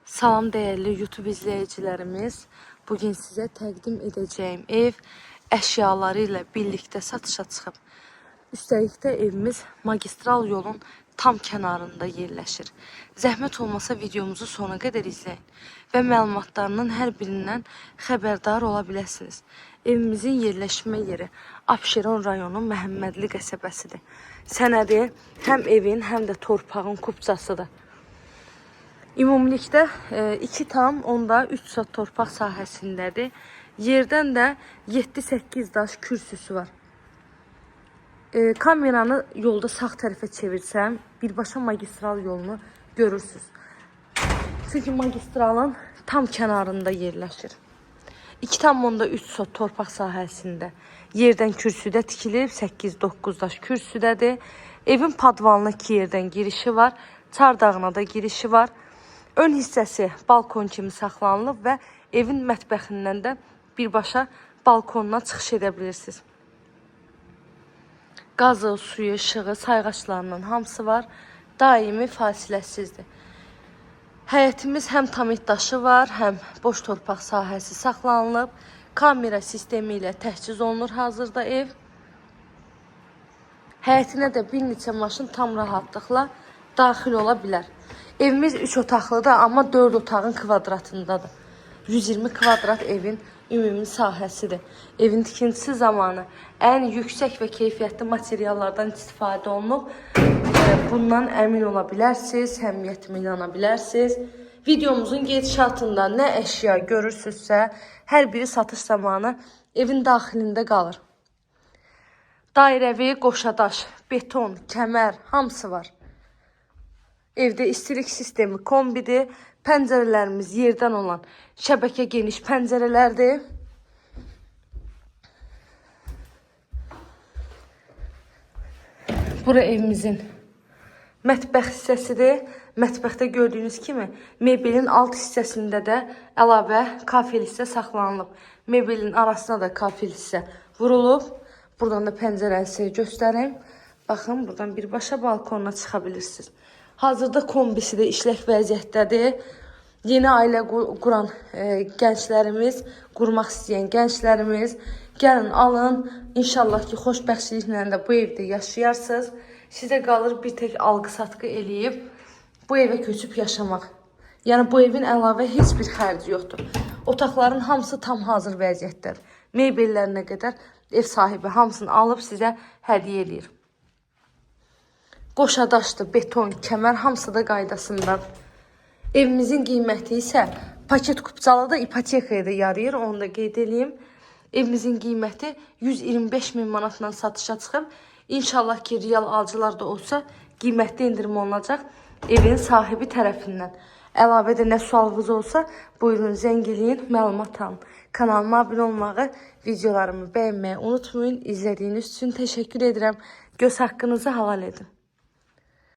Salam dəyərli YouTube izləyicilərimiz. Bugün sizə təqdim edəcəyim ev əşyaları ilə birlikdə satışa çıxıb. Üstəlik də evimiz magistral yolun tam kənarında yerləşir. Zəhmət olmasa videomuzu sona qədər izləyin və məlumatlarının hər birindən xəbərdar ola biləsiniz. Evimizin yerləşmə yeri Abşeron rayonu Məhəmmədli qəsəbəsidir. Sənədi həm evin, həm də torpağın kupçasıdır. Ümumilikdə 2,3 sot torpaq sahəsindədir. Yerdən də 7-8 daş kürsüsü var. Kameranı yolda sağ tərəfə çevirsəm, birbaşa magistral yolunu görürsünüz. Çünki magistralın tam kənarında yerləşir. 2,3 sot torpaq sahəsində yerdən kürsüdə tikilib, 8-9 daş kürsüdədir. Evin padvalına 2 yerdən girişi var, çardağına da girişi var. Ön hissəsi balkon kimi saxlanılıb və evin mətbəxindən də birbaşa balkonuna çıxış edə bilirsiniz. Qazı, suyu, işığı, sayğaclarının hamısı var. Daimi fasiləsizdir. Həyətimiz həm tamit daşı var, həm boş torpaq sahəsi saxlanılıb. Kamera sistemi ilə təchiz olunur hazırda ev. Həyətinə də bir neçə maşın tam rahatlıqla daxil ola bilər. Evimiz 3 otaqlıdır, amma 4 otağın kvadratındadır. 120 kvadrat evin ümumi sahəsidir. Evin tikintisi zamanı ən yüksək və keyfiyyətli materiallardan istifadə olunub. Bundan əmin ola bilərsiniz, səmimiyyətimə inana bilərsiniz. Videomuzun gedişatında nə əşya görürsünüzsə, hər biri satış zamanı evin daxilində qalır. Dairəvi, qoşadaş, beton, kəmər, hamısı var. Evdə istilik sistemi kombidir. Pəncərələrimiz yerdən olan şəbəkə geniş pəncərələrdir. Bura evimizin mətbəx hissəsidir. Mətbəxdə gördüyünüz kimi mebelin alt hissəsində də əlavə kafel hissə saxlanılıb. Mebelin arasına da kafel hissə vurulub. Buradan da pəncərəni sizə göstərim. Baxın, buradan birbaşa balkonuna çıxa bilirsiniz. Hazırda kombisi də işlək vəziyyətdədir. Yeni ailə quran gənclərimiz, qurmaq istəyən gənclərimiz, gəlin alın. İnşallah ki, xoşbəxtçiliklə də bu evdə yaşayarsınız. Sizə qalır bir tək alqı-satqı eləyib bu evə köçüb yaşamaq. Yəni bu evin əlavə heç bir xərci yoxdur. Otaqların hamısı tam hazır vəziyyətdədir. Mebellərinə qədər ev sahibi hamısını alıb sizə hədiyyə eləyir. Qoşadaşdır, beton, kəmər hamısı da qaydasındadır. Evimizin qiyməti isə paket kupçalı da ipotekaya da yarayır, onu da qeyd eləyim. Evimizin qiyməti 125 min manatla satışa çıxıb. İnşallah ki, real alıcılar da olsa qiymətdə endirim olunacaq evin sahibi tərəfindən. Əlavə də nə sualınız olsa, buyurun zəng eləyin, məlumat alın. Kanalıma abunə olmağı, videolarımı bəyənməyi unutmayın. İzlədiyiniz üçün təşəkkür edirəm. Göz haqqınızı halal edin.